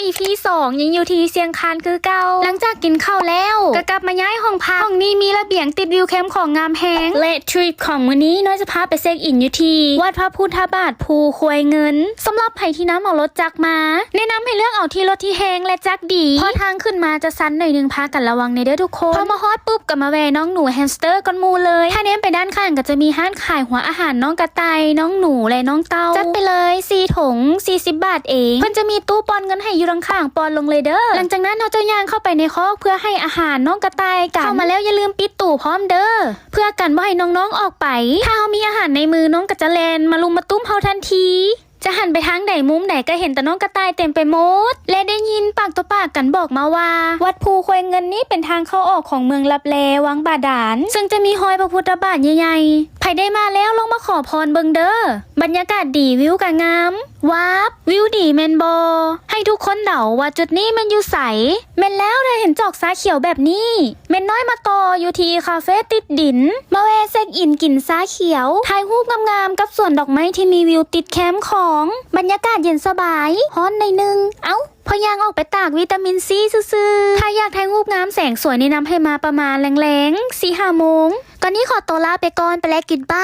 ອີພີສອງ ຍັງຢູ່ທີ່ຊຽງຄານຄືເກົ່າ. ຫຼັງຈາກກິນເຂົ້າແລ້ວ ກໍກັບມາຍ້າຍຫ້ອງພັກ. ຫ້ອງນີ້ມີລະບຽງຕິດວິວແຄມຂອງງາມແຮງ ແລະ ທຣິບຂອງມື້ນີ້ ນ້ອຍຈະພາໄປເຊັກອິນຢູ່ທີ່ວັດພະພຸດທະບາດພູຄວາຍເງິນ. ສຳລັບໃຜທີ່ນຳເອົາລົດຈັກມາ ແນະນຳໃຫ້ເລືອກເອົາທີ່ລົດທີ່ແຮງ ແລະ ຈັກດີ ເພາະທາງຂຶ້ນມາຈະຊັນໜ້ອຍໜຶ່ງ, ພາກັນລະວັງແດ່ເດີທຸກຄົນ. ພໍມາຮອດປຸບ ກໍມາແວ່ນ້ອງໜູແຮມສເຕີກ່ອນໝູ່ເລີຍ. ຖ້າແນມໄປດ້ານຂ້າງ ກໍຈະມີຮ້ານຂາຍຫົວອາຫານນ້ອງກະຕ່າຍ, ນ້ອງໜູ ແລະ ນ້ອງເຕົ້າ. ຈັດໄປເລີຍ ສີ່ຖົງ ສີ່ສິບບາດເອງ. ເພິ່ນຈະມີຕູ້ປ່ອນເງິນໃຫ້ຢູ່ທາງຂ້າງ, ປ່ອນລົງເລີຍເດີ. ຫຼັງຈາກນັ້ນ ເຮົາຈະຍ່າງເຂົ້າໄປໃນຄອກເພື່ອໃຫ້ອາຫານນ້ອງກະຕ່າຍກັນ. ເຂົ້າມາແລ້ວຢ່າລືມປິດຕູ້ພ້ອມເດີ ເພື່ອກັນບໍ່ໃຫ້ນ້ອງໆອອກໄປ. ຖ້າເຮົາມີອາຫານໃນມື ນ້ອງກໍຈະແລ່ນມາລຸມມາຕຸ້ມເຮົາທັນທີ. ຈະຫັນໄປທາງໃດມຸມໃດ ກໍເຫັນແຕ່ນ້ອງກະຕ່າຍເຕັມໄປໝົດ ແລະ ໄດ້ຍິນປາກຕໍ່ປາກກັນບອກມາວ່າ ວັດພູຄວາຍເງິນນີ້ເປັນທາງເຂົ້າອອກຂອງເມືອງລັບແລວັງບາດານ, ເຊິ່ງຈະມີຮອຍພະພຸດທະບາດໃຫຍ່ໆ. ໃຜໄດ້ມາແລ້ວລອງມາຂໍພອນເບິ່ງເດີ. ບັນຍາກາດດີ, ວິວກໍງາມ. ວ້າບ! ວິວດີແມ່ນບໍ່? ໃຫ້ທຸກຄົນເດົາວ່າຈຸດນີ້ແມ່ນຢູ່ໃສ? ແມ່ນແລ້ວ, ໄດ້ເຫັນຈອກຊາຂຽວແບບນີ້ ແມ່ນນ້ອຍມາຕໍ່ຢູ່ທີ່ຄາເຟຕິດດິນ. ມາແວ່ເຊັກອິນກິນຊາຂຽວ, ຖ່າຍຮູບງາມໆກັບສວນດອກໄມ້ທີ່ມີວິວຕິດແຄມຂອງ. ບັນຍາກາດເຢັນສະບາຍ, ຮ້ອນໜ້ອຍໜຶ່ງ. ເອົ້າ, ພໍຍ່າງອອກໄປຕາກວິຕາມິນຊີຊື່ໆ. ຖ້າຢາກຖ່າຍຮູບງາມແສງສວຍ, ແນະນຳໃຫ້ມາປະມານແລງໆ ສີ່ຫ້າໂມງ. ຕອນນີ້ຂໍຕົວລາໄປກ່ອນ, ໄປແລະກິນໄປ.